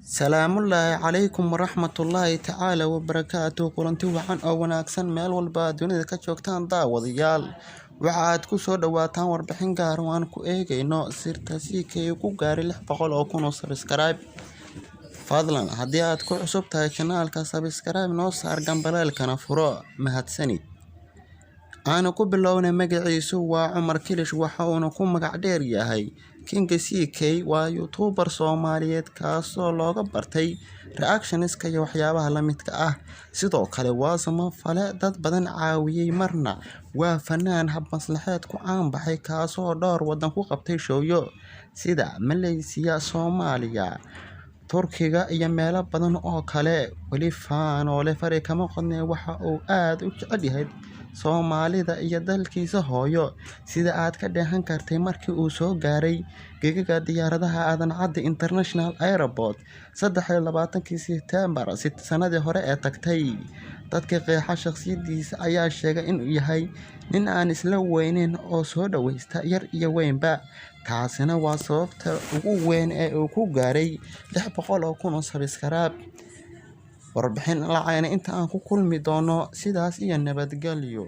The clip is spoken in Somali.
Salaamullaahi calaykum waraxmatullaahi tacaala wabarakaatuh. Kulanti wacan oo wanaagsan meel walba aad dunida ka joogtaan, daawadayaal. Waxa aad ku soo dhawaataan warbixin gaar oo aan ku eegayno sirta CK ku gaaray 600,000 oo subscribe. Fadlan haddii aad ku cusub tahay channelka, subscribe noo saar, gambaleelkana furo. Mahadsanid. Aanu ku bilownay, magaciisu waa Cumar Kilish, waxa uuna ku magac dheer yahay King CK. Waa YouTuber Soomaaliyeed kaasoo looga bartay reactionska iyo waxyaabaha la midka ah. Sidoo kale waa samafale dad badan caawiyay, marna waa fanaan hab maslaxeed ku caan baxay, kaasoo dhowr wadan ku qabtay showyo sida Malaysia, Soomaaliya, Turkiga iyo meelo badan oo kale. Weli faanoole fari kama qodne, waxa uu aad u jecel yahay Soomaalida iyo dalkiisa hooyo, sida aad ka dheehan kartay markii uu soo gaaray gegida diyaaradaha Aadan Cadde International Airport 23-kii Sebtembar sanadii hore ee tagtay. Dadka qeexa shakhsiyadiisa ayaa sheegay inuu yahay nin aan isla weynayn oo soo dhawaysta yar iyo weynba. Taasina waa sababta ugu weyn ee uu ku gaaray 600,000 oo subscribe. Warbixin lacayna inta aan ku kulmi doono, sidaas iyo nabadgelyo.